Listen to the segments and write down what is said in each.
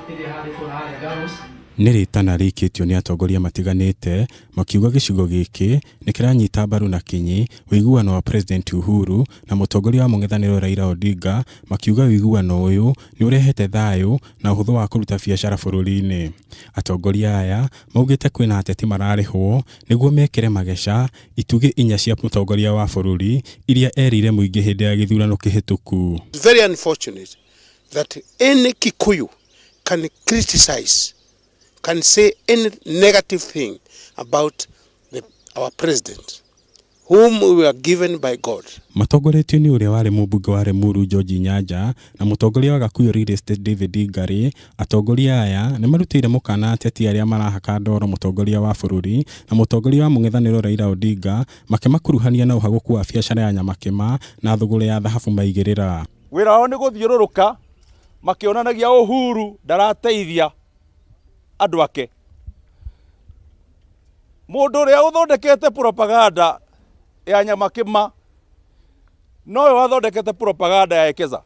Ĩrĩa ĩhandĩtwo harĩa Girls. Nĩ rĩtana rĩikĩtio nĩ atongoria matiganĩte makiuga gĩcigo gĩkĩ nĩ kĩranyita mbaru na kinyi ũiguano wa President Uhuru na mũtongoria wa mũng'ethanĩro Raila Odinga makiuga ũiguano ũyũ nĩ ũrehete thayũ na ũhũthũ wa kũruta biacara bũrũri-inĩ. Atongoria aya maugĩte kwĩna ateti mararĩhwo nĩguo mekĩre mageca itugĩ inya cia mũtongoria wa bũrũri iria erĩire mũingĩ hĩndĩ ya gĩthurano kĩhĩtũku. It's very unfortunate that any Kikuyu can criticize, can say any negative thing about our president, whom we were given by God. Matongoretio nĩ ũrĩa warĩ mũmbunge wa Limuru George Nyanja na mũtongoria wa Gakuyu Real Estate David Ngari, atongoria aya nĩ marutĩire mũkana ateti arĩa marahaka ndoro mũtongoria wa bũrũri na mũtongoria wa mũng'ethanĩro Raila Odinga makĩmakuruhania na ũhagũku wa biacara ya nyamakĩma na thũgũrĩ ya thahabu maigĩrĩra. Wĩra wao nĩ gũthiũrũrũka makĩonanagia Uhuru ndarateithia andũ ake. Mũndũ ũrĩa ũthondekete propaganda ya nyamakĩma nowe wathondekete propaganda ya Ekeza.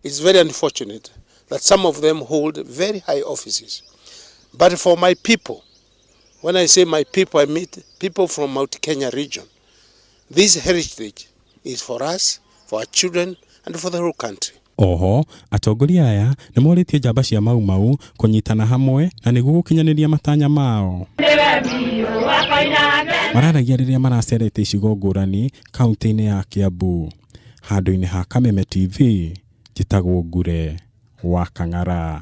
It's very unfortunate that some of them hold very high offices. But for my people, when I say my people, I mean people from Mount Kenya region. This heritage is for us, for our children, and for the whole country. Oho, atongoria aya nĩ morĩtie njamba cia Mau Mau kũnyitana hamwe na nĩguo gũkinyanĩria matanya mao. Mararagia rĩrĩa maracerete icigo ngũrani kaunti-inĩ ya Kiambu. Handũ-inĩ ha Kameme TV, njĩtagwo Ngure wa Kang'ara.